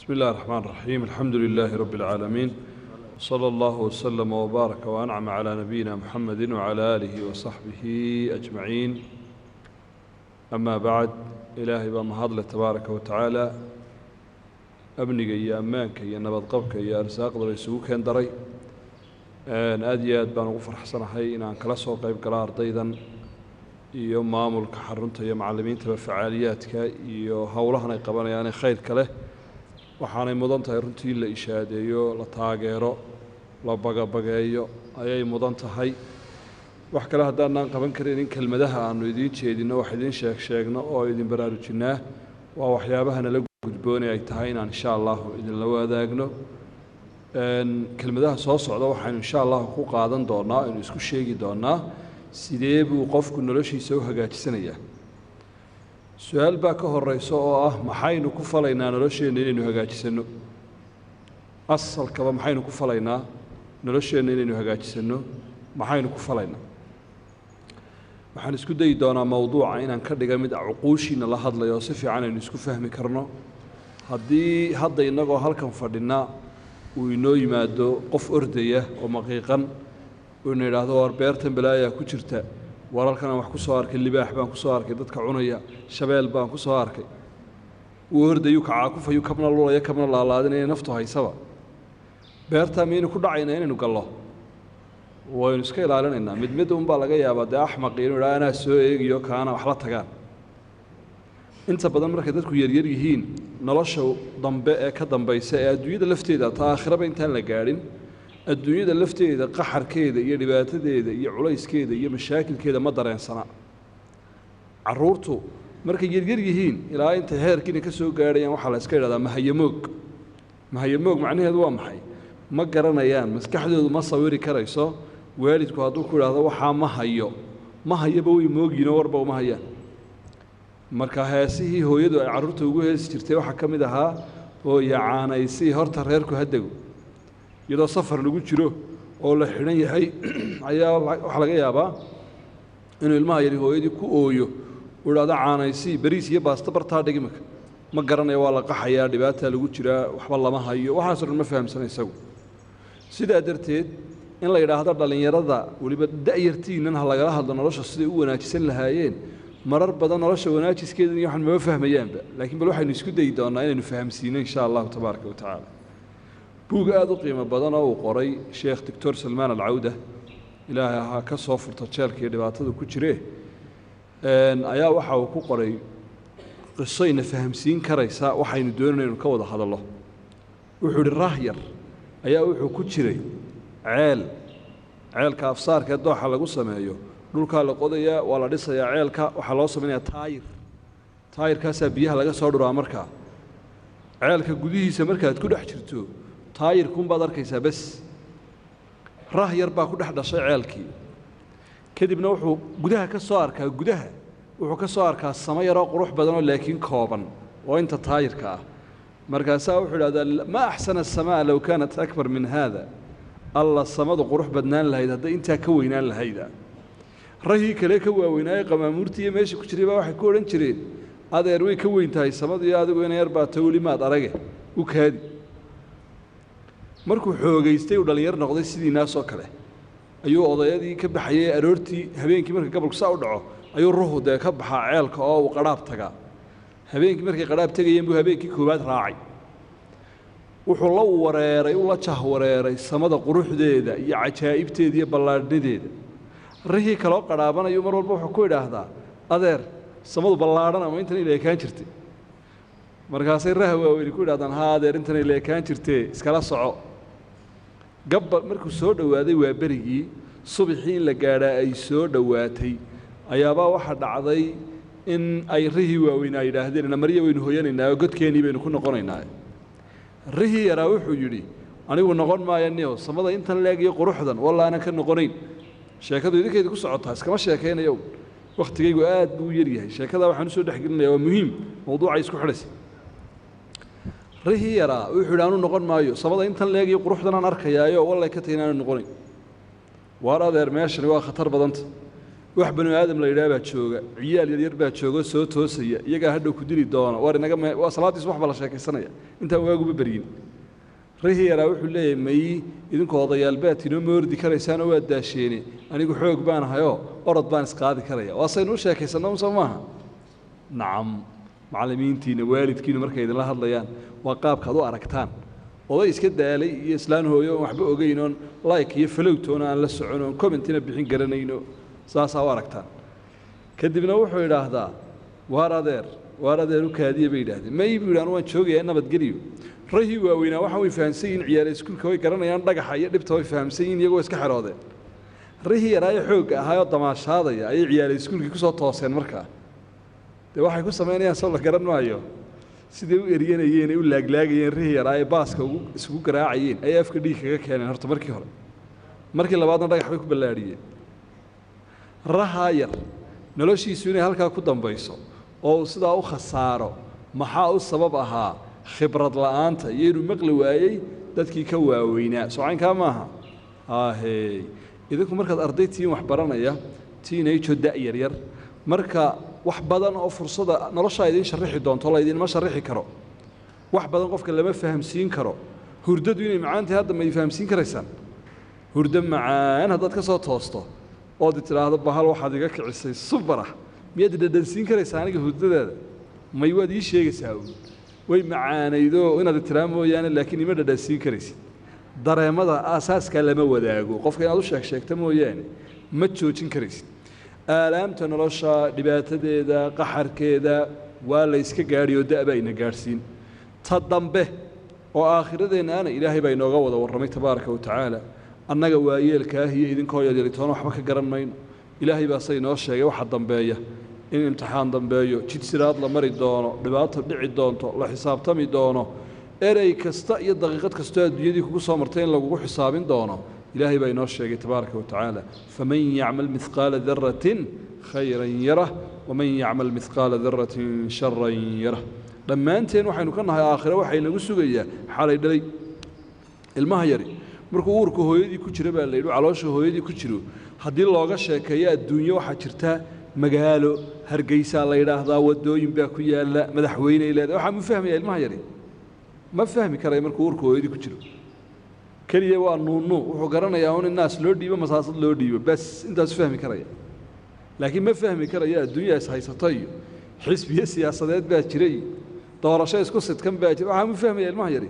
بسم الله الرحمن الرحيم، الحمد لله رب العالمين، صلى الله وسلم وبارك وأنعم على نبينا محمد وعلى آله وصحبه أجمعين، أما بعد. Ilaahay baa mahadle tabaaraka wa tacaala, amniga iyo ammaanka iyo nabadqabka iyo arsaaqdaba isugu keen daray. Aada iyo aad baan ugu farxsanahay inaan kala soo qayb gala ardaydan iyo maamulka xarunta iyo macallimiintaba facaaliyaadka iyo howlahan ay qabanayaane khayrka leh. Waxaanay mudan tahay runtii in la ishaadeeyo, la taageero, la bagabageeyo ayay mudan tahay. Wax kale haddaanaan qaban karin, in kelmadaha aanu idiin jeedinno, wax idiin sheeg sheegno oo idin baraarujinnaa waa waxyaabaha nala gudboonay ay tahay inaan insha Allahu idinla wadaagno. Kelmadaha soo socda waxaynu insha Allahu ku qaadan doonaa, aynu isku sheegi doonaa sidee buu qofku noloshiisa u hagaajisanayaa. Su-aal baa ka horeysa oo ah: maxaynu ku falaynaa nolosheenna inaynu hagaajisanno? Asalkaba maxaynu ku falaynaa nolosheenna inaynu hagaajisanno? Maxaynu ku falaynaa? Waxaan isku dayi doonaa mowduuca inaan ka dhiga mid cuquushiina la hadlayo oo si fiican aynu isku fahmi karno. Haddii hadda innagoo halkan fadhinna uu inoo yimaado qof ordaya oo maqiiqan, uu ina idhaahdo: "War, beertan balaayaa ku jirta, war halkan aan wax ku soo arkay, libaax baan ku soo arkay dadka cunaya, shabeel baan ku soo arkay," uu ordayu kacaakufayu, kabna lulaya, kabna laalaadinaya, naftu haysaba, beertaa miyaynu ku dhacaynaa inaynu gallo? Waynu iska ilaalinaynaa. Mid mid unbaa laga yaabaa dee axmaqi inuu idhaha: "Anaa soo eegiyo," kaana wax la tagaan. Inta badan markay dadku yaryar yihiin, nolosha dambe ee ka dambaysa ee adduunyada lafteeda, ta aakhiraba intaan la gaadhin, adduunyada lafteeda qaxarkeeda iyo dhibaatadeeda iyo culayskeeda iyo mashaakilkeeda ma dareensana. Carruurtu markay yaryar yihiin ilaa intay heerkiina ka soo gaadhayaan, waxaa la iska idhahdaa mahayamoog. Mahayamoog macnaheedu waa maxay? Ma garanayaan, maskaxdoodu ma sawiri karayso. Waalidku hadduu ku idhaahdo: "Waxaa ma hayo," ma hayaba, way moogiinoo warba uma hayaan. Marka heesihii hooyadu ay carruurta ugu heesi jirtay waxaa ka mid ahaa: "Hooya caanaysii, horta reerku ha dego." Iyadoo safar lagu jiro oo la xidhan yahay ayaa waxaa laga yaabaa inuu ilmaha yari hooyadii ku ooyo, uu idhahdo: "Caanaysii, bariis iyo baasto bartaa dhig." Imika ma garanayo, waa la qaxayaa, dhibaataa lagu jiraa, waxba lama hayo, waxaaso dhan ma fahamsana isagu. Sidaa darteed in la yidhaahdo dhallinyarada, weliba da'yartiinnan, ha lagala hadlo nolosha siday u wanaajisan lahaayeen. Marar badan nolosha wanaajiskeedan iyo waxan mama fahmayaanba, laakiin bal waxaynu isku dayi doonnaa inaynu fahamsiino insha Allahu tabaaraka wa tacaala. Buug aada u qiimo badan oo uu qoray Sheekh Doctor Salmaan Alcawda, Ilaahay ha ka soo furto jeelka iyo dhibaatada ku jiree, ayaa waxa uu ku qoray qiso ina fahamsiin karaysa waxaynu doonayna inu ka wada hadallo. Wuxuu idhi: rah yar ayaa wuxuu ku jiray ceel, ceelka afsaarka ee dooxa lagu sameeyo. Dhulkaa la qodayaa, waa la dhisayaa ceelka, waxaa loo samaynayaa taayir. Taayirkaasaa biyaha laga soo dhuraa. Markaa ceelka gudihiisa markaad ku dhex jirto, taayirkuunbaad arkaysaa bes. Rah yar baa ku dhex dhashay ceelkii. Kadibna wuxuu gudaha ka soo arkaa, gudaha wuxuu ka soo arkaa samo yaroo qurux badanoo laakiin kooban oo inta taayirka ah. Markaasaa wuxuu idhahdaa: "ما أحسن السماء لو كانت أكبر من هذا." Alla, samadu qurux badnaan lahayd hadday intaa ka weynaan lahayda. Rahii kale ka waaweynaayey qamaamuurtii iyo meesha ku jiray baa waxay ku odhan jireen: "Adeer, way ka weyn tahay samadu, iyo adigu ina yar baa ta, weli maad arage, u kaadi." Markuu xoogaystay, uu dhallinyar noqday sidii naasoo kale, ayuu odayadii ka baxayay aroortii. Habeenkii marka gabolku saa u dhaco ayuu ruhu dee ka baxaa ceelka oo uu qadhaab tagaa. Habeenkii markay qadhaab tegayeen buu habeenkii koowaad raacay. Wuxuu la wareeray, u la jahwareeray samada quruxdeeda iyo cajaa'ibteeda iyo ballaadhnideeda. Rihii kaloo qadhaabanayu mar walba wuxuu ku idhaahdaa: "Adeer, samadu ballaadhan ama intan ila ekaan jirtay?" Markaasay raha waaweyni ku idhahdaan: "Haa adeer, intan ila ekaan jirtee, iskala soco." Gabba markuu soo dhowaaday, waa berigii subaxii in la gaadhaa ay soo dhowaatay, ayaabaa waxaa dhacday in ay rihii waaweynaa yidhaahdeen: "Marya, waynu hoyanaynaa oo godkeennii baynu ku noqonaynaa." Rihii yaraa wuxuu yidhi: "Anigu noqon maayo niyo, samada intan leeg iyo quruxdan walla aanan ka noqonayn." Sheekadu idinkayda ku socotaa, iskama sheekaynayo, wakhtigaygu aad buu u yaryahay. Sheekadaa waxaan usoo dhexgelinaya waa muhiim, mawduucay isku xidhaysa. Rihii yaraa wuxuu yidhi: "Anu noqon maayo, samada intan leeg iyo quruxdan aan arkayaayo, wallay ka tahay inaanu noqonayn." "Waar adeer, meeshani waa khatar badanta." Wax banu aadam la yidhaha baa jooga, ciyaal yaryar baa jooga soo toosaya, iyagaa hadhow ku dili doona. Waar inaga waa salaaddii subax baa la sheekaysanaya intaan waaguba beryin. Rihii yaraa wuxuu leeyahay may idinku odayaal baad tinoo ma ordi karaysaanoo waad daasheene, anigu xoog baan ahayoo orod baan isqaadi karaya. Waa saynu u sheekaysanno soo maaha? Nacam, macallimiintiina waalidkiinu markay idinla hadlayaan waa qaabkaad u aragtaan. Oday iska daalay iyo islaan hooyo oon waxba ogeyn oon like iyo falowtoona aan la socon oon commentina bixin garanayno, saasaa u aragtaan. Kadibna wuxuu idhaahdaa waar adeer, waar adeer u kaadiya bay yidhaahdeen. May buu yidhi anu waan joogayaa nabadgeliyo. Rahii waaweynaa waxaan way fahamsan yihiin, ciyaala iskuulka way garanayaan, dhagaxa iyo dhibta way fahamsan yihiin, iyagoo iska xeroodeen. Rihii yaraayo xoogga ahaayoo damaashaadaya ayay ciyaala iskuulkii ku soo tooseen. Markaa dee waxay ku samaynayaan soo la garan maayo, siday u eryanayeen ee u laaglaagayeen rihii yaraaye baaska ugu isugu garaacayeen ayay afka dhiig kaga keeneen horta markii hore, markii labaadna dhagax bay ku ballaadhiyeen. Rahaa yar noloshiisu inay halkaa ku dambayso oo uu sidaa u khasaaro maxaa u sabab ahaa? Khibrad la'aanta iyo inuu maqli waayey dadkii ka waaweynaa. Socaynkaa maaha? Ahey, idinku markaad arday tihiin wax baranaya, teenage da' yaryar, marka wax badan oo fursada noloshaa idiin sharixi doonto laydinma sharixi karo. Wax badan qofka lama fahamsiin karo. Hurdadu inay macaan tahay hadda ma i fahamsiin karaysaan? Hurdo macaan haddaad ka soo toosto ood tidhaahdo bahal waxaad iga kicisay subarah, miyaad dhadhansiin karaysaa aniga hurdadeeda? May, waad ii sheegaysaa uun way macaanaydo inaad tiraa mooyaane, laakiin ima dhadhansiin karaysid. Dareemada aasaaskaa lama wadaago qofka, inaad u sheeg sheegta mooyaane ma joojin karaysid. Aalaamta nolosha, dhibaatadeeda, qaxarkeeda waa la yska gaadhi oo da' baa ina gaadhsiin. Ta dambe oo aakhiradeenna ana ilaahay baa inooga wada warramay tabaaraka wa tacaala. Annaga waayeelkaah iyo idinkoo yaryaritoona waxba ka garan mayno. Ilaahay baa se inoo sheegay waxa dambeeya, in imtixaan dambeeyo, jid siraad la mari doono, dhibaato dhici doonto, la xisaabtami doono, erey kasta iyo daqiiqad kastoo adduunyadii kugu soo martay in lagugu xisaabin doono. Ilaahay baa inoo sheegay tabaaraka wa tacaala: faman yacmal mihqaala daratin khayran yarah waman yacmal mihqaala daratin sharan yarah. Dhammaanteen waxaynu ka nahay aakhire waxay nagu sugayaa xalay dhalay. Ilmaha yari markuu uurka hooyadii ku jiro baa la yidhi, caloosha hooyadii ku jiro, haddii looga sheekeeyo adduunyo waxaa jirta magaalo Hargeysaa la yidhaahdaa, waddooyin baa ku yaalla, madaxweyney leedahay, waxaa mu fahmaya? Ilmaha yari ma fahmi karaya markuu uurka hooyadii ku jiro. Keliya waa nuunu, wuxuu garanayaa un in naas loo dhiibo, masaasad loo dhiibo, bas intaasu fahmi karaya. Laakiin ma fahmi karaya adduunya is haysato iyo xisbiyo siyaasadeed baa jira iyo doorasho isku sidkan baa jira. Waxaa mu fahmaya ilmaha yari?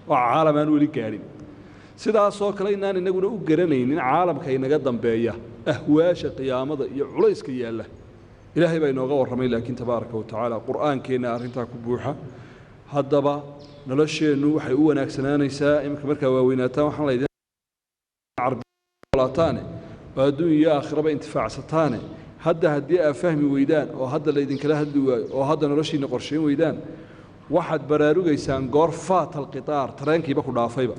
Waa caalam aan weli gaadhin. Sidaasoo kale inaan inaguna u garanaynin caalamka inaga dambeeya, ahwaasha qiyaamada iyo culayska yaalla, ilaahay baa inooga warramay laakiin tabaaraka wa tacaala qur'aankeenna arrintaa ku buuxa. Haddaba nolosheennu waxay u wanaagsanaanaysaa iminka markaa waaweynaataan, waxaan laydin carbolaataane oo adduun iyo aakhiraba intifaacsataane. Hadda haddii aad fahmi weydaan oo hadda laydinkala hadli waayo oo hadda noloshiinna qorshayn weydaan, waxaad baraarugaysaan goor faatal qitaar, tareenkiiba ku dhaafayba.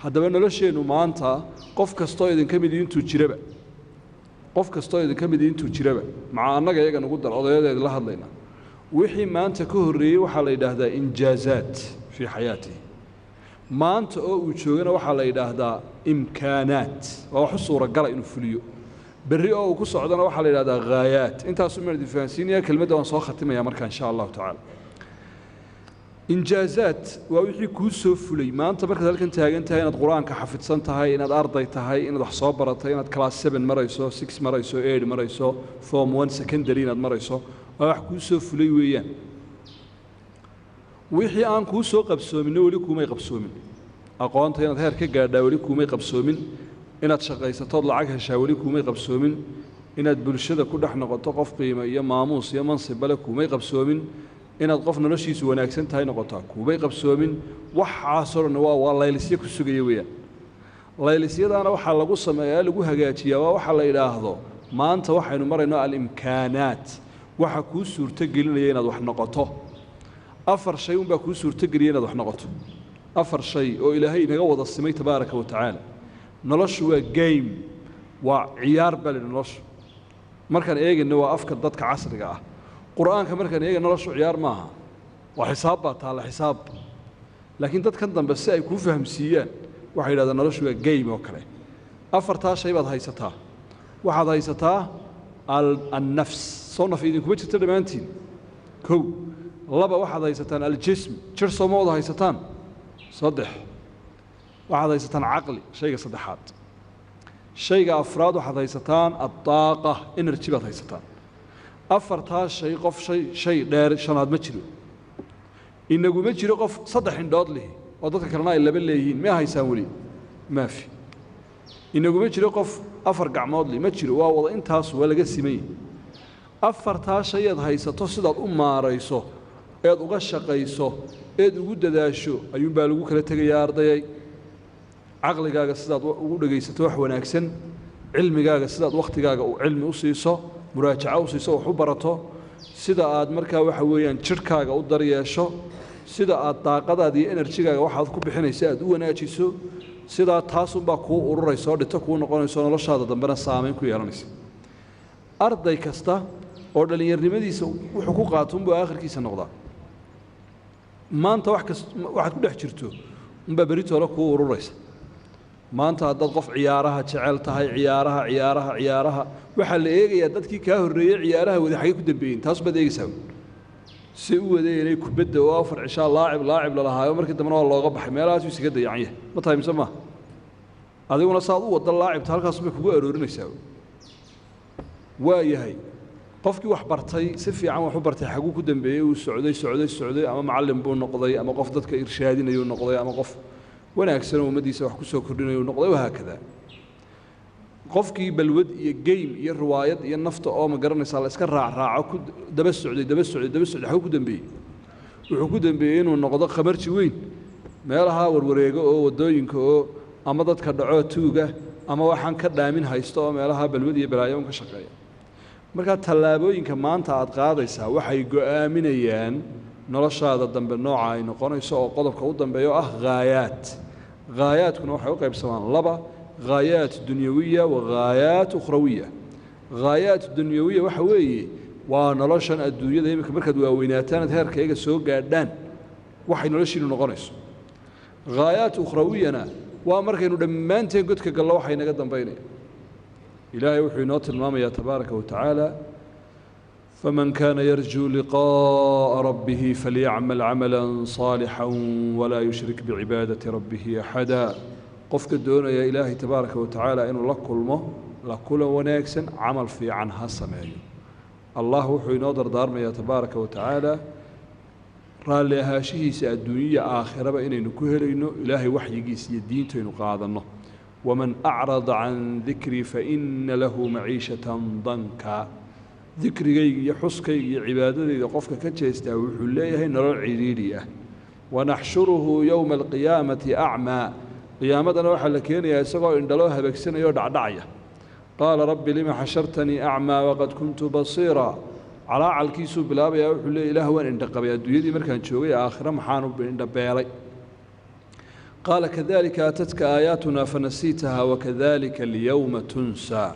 Haddaba nolosheennu maanta, qof kastoo idinka midi intuu jiraba, qof kastoo idinka midi intuu jiraba, maca annaga iyaga nugu dar odayadeeda la hadlayna, wixii maanta ka horreeyey waxaa la yidhaahdaa injaazaat fii xayaatihi, maanta oo uu joogana waxaa la yidhaahdaa imkaanaat, waa wax u suuragala inuu fuliyo, berri oo uu ku socdona waxaa la yidhahdaa ghaayaat. Intaasuu maan idin fahansiinaya, kelmadda waan soo khatimaya marka insha allahu tacaala. Injaazaat waa wixii kuu soo fulay maanta markaad halkan taagan tahay, inaad qur-aanka xafidsan tahay, inaad arday tahay, inaad wax soo baratay, inaad class 7 marayso, 6 marayso, 8 marayso, form 1 secondary inaad marayso, waa wax kuu soo fulay weeyaan. Wixii aan kuu soo qabsoominna weli kuumay qabsoomin. Aqoonta inaad heer ka gaadhaa weli kuumay qabsoomin, inaad shaqaysatood lacag heshaa weli kuumay qabsoomin, inaad bulshada ku dhex noqoto qof qiimo iyo maamuus iyo mansibale kuumay qabsoomin, inaad qof noloshiisu wanaagsan tahay noqotaa kuumay qabsoomin. Waxaasoo dhan waa laylisyo ku sugaya weeyaan. Laylisyadaana waxaa lagu sameeyaa, lagu hagaajiyaa, waa waxa la yidhaahdo maanta waxaynu marayno alimkaanaat, waxa kuu suurto gelinaya inaad wax noqoto. Afar shay unbaa kuu suurtogeliya inaad wax noqoto, afar shay oo ilaahay inaga wada simay tabaaraka wa tacaala. Noloshu waa game, waa ciyaar baa la yidhi. Noloshu markaan eegayno waa afka dadka casriga ah. Qur'aanka markaan eegayno noloshu ciyaar maaha, waa xisaab baa taalla, xisaab. Laakiin dadkan dambe si ay kuu fahamsiiyaan waxay yidhahdaan noloshu waa game oo kale. Afartaa shay baad haysataa. Waxaad haysataa annafs, soo naf idinkuma jirto dhammaantiin. Kow, laba, waxaad haysataan aljism, jir, sooma wada haysataan? Saddex, waxaad haysataan caqli, shayga saddexaad. Shayga afraad, waxaad haysataan addaaqa, energy baad haysataan. Afartaa shay qof shay dheer shanaad ma jiro, inaguma jiro qof saddex indhood lihi oo dadka kalena ay laba leeyihiin. Ma haysaan weli? Maafi. Inaguma jiro qof afar gacmood li, ma jiro. Waa wada intaas, waa laga simay. Afartaa shayaad haysato sidaad u maarayso eed uga shaqayso eed ugu dadaasho ayuunbaa lagu kala tegayaa. Ardayay, caqligaaga sidaad ugu dhegaysato wax wanaagsan, cilmigaaga sidaad wakhtigaaga cilmi u siiso, muraajaco u siiso, wax u barato, sida aad markaa waxa weeyaan jidhkaaga u daryeesho, sida aad daaqadaada iyo enerjigaaga waxaad ku bixinaysa aad u wanaajiso, sidaa taasunbaa kuu ururaysa oo dhito kuu noqonayso, noloshaada dambena saamayn ku yeelanaysa. Arday kasta oo dhallinyarnimadiisa wuxuu ku qaato unbuu aakhirkiisa noqdaa. Maanta wax kas waxaad ku dhex jirto unbaa beritoole kuu ururaysa. Maanta haddaad qof ciyaaraha jecel tahay, ciyaaraha, ciyaaraha, ciyaaraha, waxaa la eegayaa dadkii kaa horreeyey ciyaaraha wada xagee ku dambeeyeen, taas baad eegaysaa. Si u wadeenay kubadda oo afar cishaa laacib laacib lalahaayo, markii dambena waa looga baxay, meelahaasuu isaga dayacan yahay. Ma tahay mise maaha? Adiguna saad u wadda laacibta halkaas bay kugu aroorinaysaa. Waa yahay, qofkii wax bartay, si fiican wax u bartay, xaguu ku dambeeyey? Uu socday, socday, socday, ama macallin buu noqday, ama qof dadka irshaadinayuu noqday, ama qof wanaagsan oo ummaddiisa wax ku soo kordhinayuu noqday, wahaakada. Qofkii balwad iyo game iyo riwaayad iyo nafta oo ma garanaysaa la iska raacraaco ku daba socday, daba socday, daba socday, xaguu ku dambeeyey? Wuxuu ku dambeeyey inuu noqdo khamarji weyn, meelaha warwareego oo waddooyinka oo ama dadka dhacoo tuuga ama waxaan ka dhaamin haysto oo meelaha balwad iyo balaayo un ka shaqeeya. Markaa tallaabooyinka maanta aad qaadaysaa waxay go'aaminayaan noloshaada dambe nooca ay noqonayso, oo qodobka u dambeeya oo ah ghaayaat. Ghaayaadkuna waxay u qaybsamaan laba: ghaayaat dunyawiya wa ghaayaat ukhrawiya. Ghaayaat dunyawiya waxa weeye waa noloshan adduunyada iminka markaad waaweynaataan aad heerkayga soo gaadhaan waxay noloshiinu noqonayso. Ghaayaat ukhrawiyana waa markaynu dhammaanteen godka gallo waxay naga dambaynaya. Ilaahay wuxuu inoo tilmaamayaa tabaaraka wa tacaala: faman kaana yarjuu liqaa'a rabbihi falyacmal camalan saalixan walaa yushrik bicibaadati rabbihi axada. Qofka doonaya Ilaahay tabaaraka wa tacaala inuu la kulmo la kulan wanaagsan, camal fiican ha sameeyo. Allah wuxuu inoo dardaarmayaa tabaaraka wa tacaala raalli ahaashihiisa adduunyiya aakhiraba inaynu ku helayno Ilaahay waxyigiisa iyo diintaynu qaadanno. Waman acrada can dikrii faina lahu maciishatan danka. Dikrigayga iyo xuskayga iyo cibaadadayda qofka ka jeestaa wuxuu leeyahay nolol cidhiidhi ah. Wanaxshuruhu yowma alqiyaamati acmaa. Qiyaamadana waxaa la keenayaa isagoo indhaloo habegsanaya oo dhacdhacaya. Qaala rabbi lima xashartanii acmaa waqad kuntu basiira. Calaacalkiisuu bilaabayaa, wuxuu leey: Ilaah, waan indhaqabay adduunyadii markaan joogay, aakhiro maxaanu indhabeelay? Qaala kadalika atadka aayaatunaa fanasiitaha wakadalika alyowma tunsaa.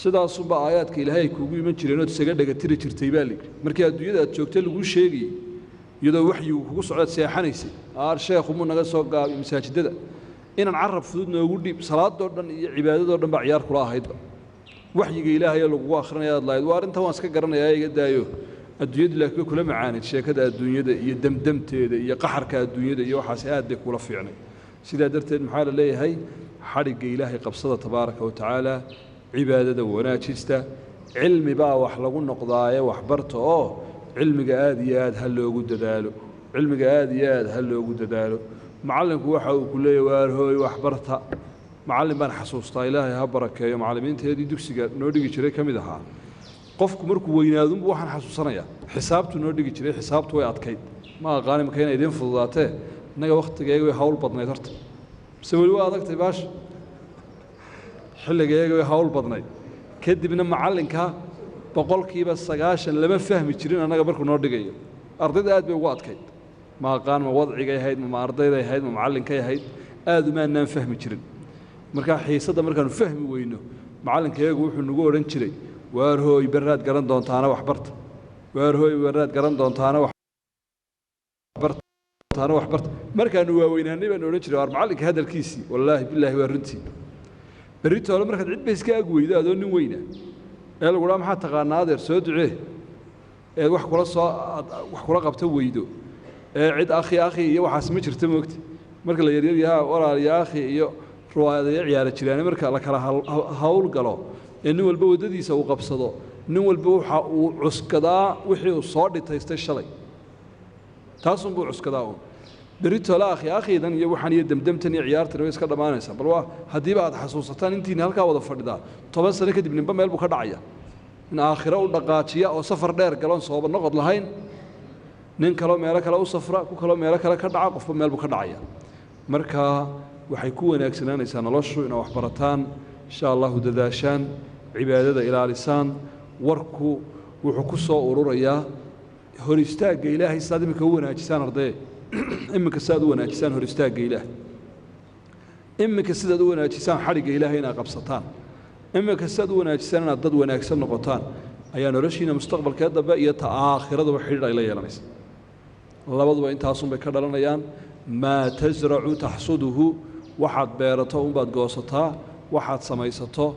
Sidaasunbaa aayaadka Ilaahay ay kuugu iman jireen ood isaga dhegatiri jirtay baa layidhi. Markii adduunyada aad joogtay laguu sheegayey iyadoo waxyigu kugu socdaad seexanaysay. Aar sheekhu muu naga soo gaabiyo masaajidada inaan carab fudud noogu dhiib, salaadoo dhan iyo cibaadadoo dhan baa ciyaar kula ahaydba. Waxyiga Ilaahay ee lagugu akhrinaya aad lahayd waa arrintan waan iska garanayaa, iga daayo. Adduunyadu laakiin way kula macaanayd, sheekada adduunyada iyo demdemteeda iyo qaxarka adduunyada iyo waxaasi aad bay kula fiicnay. Sidaa darteed maxaa la leeyahay? Xadhigga Ilaahay qabsada tabaaraka wa tacaala, cibaadada wanaajista, cilmi baa wax lagu noqdaaye waxbarta, oo cilmiga aad iyo aad ha loogu dadaalo, cilmiga aad iyo aad ha loogu dadaalo. Macallinku waxa uu ku leeyahy: waar hooy, waxbarta. Macallin baan xasuustaa, Ilaahay ha barakeeyo, macallimiinteedii dugsiga noo dhigi jiray ka mid ahaa. Qofku markuu weynaadunbu waxaan xasuusanayaa xisaabtu noo dhigi jiray. Xisaabtu way adkayd, ma aqaani marka inay idiin fududaatee, innaga wakhtigeega way hawl badnayd horta, mise weli waa adagtay baasha? Xilligeega way hawl badnayd. Kadibna macallinka 90% lama fahmi jirin annaga markuu noo dhigayo, ardayda aad bay ugu adkayd. Ma aqaan ma wadcigay ahayd, ma ardayday ahayd, ma macallinkay ahayd, aad umaanaan fahmi jirin. Markaa xiisadda markaanu fahmi weyno, macallinkayagu wuxuu nagu odhan jiray: waar hooy, berraad garan doontaana waxbarta, waar hooy, berraad garan doontaana waxbartaana waxbarta. Markaanu waaweynaanay baanu odhan jiray: waar macallinka hadalkiisii wallaahi bilaahi waa runtii. Berrito hore markaad cid ba iska ag weydo adoo nin weyna ee lagu dhaha maxaa taqaanaa adeer soo ducee, eed wax kula soo wax kula qabta weydo, ee cid akhi akhi iyo waxaas ma jirta moogta. Marka la yaryar yahaa walaal iyo akhi iyo ruwaayadayo ciyaara jiraane, marka la kala hawl galo ee nin walba waddadiisa uu qabsado, nin walba waxa uu cuskadaa wixii uu soo dhitaystay shalay, taasunbuu cuskadaa uun. Beritoole akhi akhiidan iyo waxaan iyo demdemtan iyo ciyaartan way iska dhammaanaysaa. Bal waa haddiiba aad xasuusataan intiina halkaa wada fadhidaa, 10 sano kadib ninba meel buu ka dhacaya. Nin aakhiro u dhaqaajiya oo safar dheer galoon sooba noqod lahayn, nin kaloo meelo kale u safra, ku kaloo meelo kale ka dhaca, qofba meel buu ka dhacaya. Marka waxay ku wanaagsanaanaysaa noloshu inaad wax barataan insha allahu, dadaashaan, cibaadada ilaalisaan. Warku wuxuu ku soo ururayaa hor istaagga Ilaahay sidaad iminka u wanaajisaan ardaye, iminka sidaad u wanaajisaan hor istaagga Ilaah, iminka sidaad u wanaajisaan xadhigga Ilaahay inaad qabsataan, iminka sidaad u wanaajisaan inaad dad wanaagsan noqotaan, ayaa noloshiina mustaqbalkee dambe iyo ta aakhiraduba xidhiidh ay la yeelanaysa. Labaduba intaasunbay ka dhalanayaan. Maa tasracu taxsuduhu, waxaad beerato unbaad goosataa, waxaad samaysato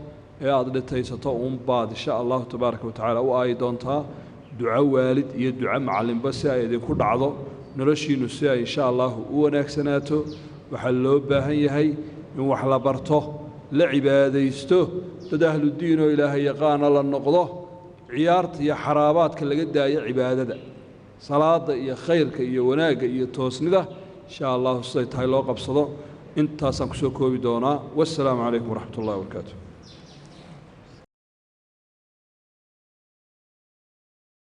ee aad dhitaysato unbaad insha allahu tabaaraka wa tacaala u aayi doontaa. Duco waalid iyo duco macallinba si ay idinku dhacdo, noloshiinnu si ay insha allahu u wanaagsanaato, waxaa loo baahan yahay in wax la barto, la cibaadaysto, dad ahludiin oo Ilaahay yaqaana la noqdo, ciyaarta iyo xaraabaadka laga daayo, cibaadada salaada iyo khayrka iyo wanaagga iyo toosnida insha allahu siday tahay loo qabsado. Intaasaan kusoo koobi doonaa. Wassalaamu calaykum waraxmat ullahi wabarakaatu.